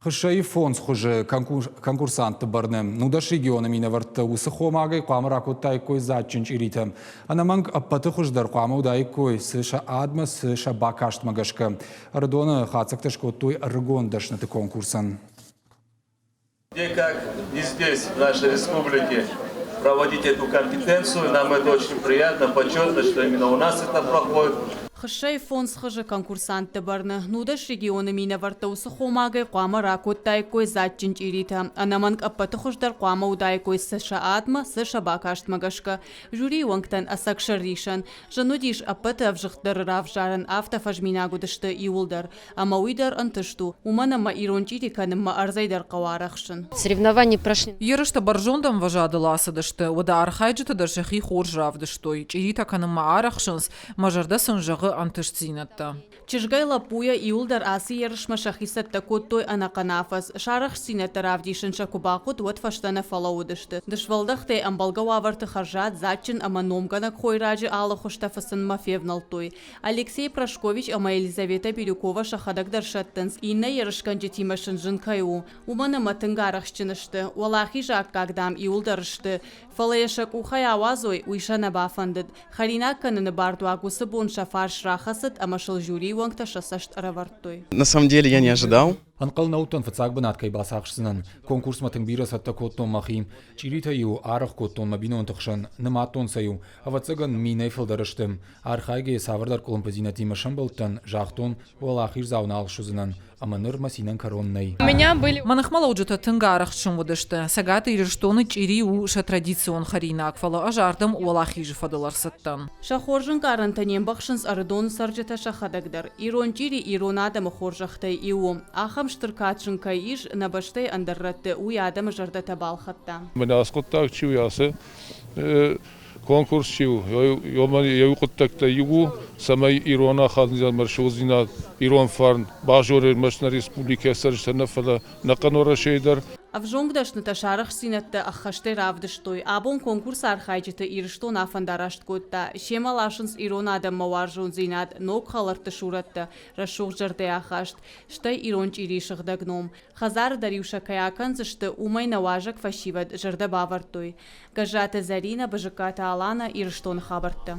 Хыссӕйы фондз хуызы конкурсантты бӕрны. 19 регионы минӕвӕрттӕ уыцы хомагӕй хъуамӕ ракодтаиккой дзаджджын чъиритӕ. Ӕнӕмӕнг ӕппӕты хуыздӕр хъуамӕ уыдаиккой, цы сӕ адмӕ, цы сӕ бакастмӕ гӕсгӕ. Ӕрыдоны хатдзӕгтӕ скодтой ӕрыгон дӕсныты конкурсӕн. Где как не здесь, в нашей республике, проводить эту компетенцию. Нам это очень приятно, почетно, что именно у нас это проходит. Хыссӕйы фондз хызы конкурсантты бӕрны 19 регионы минӕвӕрттӕ уыцы хомагӕй хъуамӕ ракодтаиккой дзаджджын чъиритӕ. Ӕнӕмӕнг ӕппӕты хуыздӕр хъуамӕ уыдаиккой цы сӕ адмӕ, цы сӕ бакастмӕ гӕсгӕ. Жюрийы уӕнгтӕн ӕцӕг сӕррисӕн. Зын уыдис ӕппӕты ӕвзыгъддӕры равзарын, афтӕ фӕзминаг уыдысты иууылдӕр. Ӕмӕ уый дӕр ӕнтыст у, уымӕн ӕмӕ ирон чъири кӕнынмӕ ӕрдзӕй дӕр хъӕуы арӕхсын. Соревнования прошли. Ерыстӕ бӕрзонд ӕмвӕзадыл ацыдысты, уӕдӕ архайджытӕ дӕр сӕхи хорз равдыстой. Чъиритӕ кӕнынмӕ арӕхсынц, мӕ зӕрдӕ сын зӕгъы ӕнтыстдзинӕдтӕ. Чызгӕй лӕппуйӕ иуылдӕр ацы ерысмӕ сӕхи цӕттӕ кодтой ӕнӕхъӕн афӕдз. Сӕ арӕхстдзинӕдтӕ равдисын сӕ куы бахъуыд, уӕд фӕстӕ нӕ фӕлӕууыдысты. Дысвӕлдӕхтӕй ӕмбӕлгӕ уавӕрты хӕрзад, дзаджджын ӕмӕ номгӕнӕг хойраджы алы хуызтӕ фыцынмӕ февнӕлдтой. Алексей Прошкович ӕмӕ Елизаветӕ Бирюкова сӕхӕдӕг дӕр сӕттынц, иннӕ ерысгӕнджытимӕ сын зын кӕй у, уымӕн ӕмӕ тынг арӕхстджын сты. Уӕлахизы аккаг, дам, иуылдӕр сты. Фӕлӕ йӕ сӕ къухӕй ауадзой, уый сӕ нӕ бафӕндыд. Хӕринаг кӕныны бардуаг уыцы бон сӕ фарс рахӕцыд ӕмӕ сыл жюрийы уӕнгтӕ сӕ цӕст ӕрӕвӕрдтой. На самом деле я не ожидал. Ӕнхъӕл нӕ уыдтӕн фыццаг бынат кӕй бацахсдзынӕн. Конкурсмӕ тынг бирӕ цӕттӕ кодтон мӕхи. Чъиритӕ-иу арӕх кодтон мӕ бинонты хсӕн, нымадтон сӕ-иу. Ӕвӕццӕгӕн, минӕй фылдӕр сты. Архайгӕйӕ цавӕрдӕр къуылымпыдзинӕдтимӕ сӕмбӕлдтӕн, загътон, уӕлахиздзау нал суыдзынӕн, ӕмӕ ныр мӕ цинӕн кӕрон нӕй. Мӕ ныхмӕлӕуджытӕ тынг арӕхстджын уыдысты. Цӕгат Ирыстоны чъири у сӕ традицион хӕринаг, фӕлӕ ӕз ардӕм уӕлахизы фӕдыл ӕрцыдтӕн. Сӕ хорз ӕнкъарӕнтӕ не мбӕхсынц Ӕрыдоны цӕрджытӕ сӕхӕдӕг дӕр. Ирон чъири ирон адӕмы хорзӕхтӕй иу у. Ахӕм стыр кад сын кӕй ис нӕ бӕстӕйы ӕндӕр рӕтты, уый адӕмы зӕрдӕтӕ балхӕдта. Мӕнӕ ацы хъуыддаг чи у, ацы Конкурс чи у, йӕ хъуыддӕгтӕ иу у, цӕмӕй ирон ахадындзинад ӕмӕ рӕсугъддзинад, ирон фарн базоной ӕрмӕст нӕ республикӕйы цӕрджытӕ нӕ, фӕлӕ ӕнӕхъӕн Уӕрӕсейы дӕр. Ӕвзонг дӕснытӕ сӕ арӕхстдзинӕдтӕ ӕххӕстӕй равдыстой. Абон конкурсы архайджыты Ирыстон афӕндараст кодта. Семӕ ласынц ирон адӕммӕ уарзондзинад, ног хӕлӕртты сурӕттӕ, рӕсугъд зӕрдӕйы ахаст, стӕй ирон чъирийы сыгъдӕг ном. Хӕдзары дӕр-иу сӕ кӕй акӕндзысты, уымӕй нӕ уазӕг фӕсивӕд зӕрдӕ бавӕрдтой. Гӕззаты Зӕринӕ, Бызыккаты Алана, Ирыстоны хабӕрттӕ.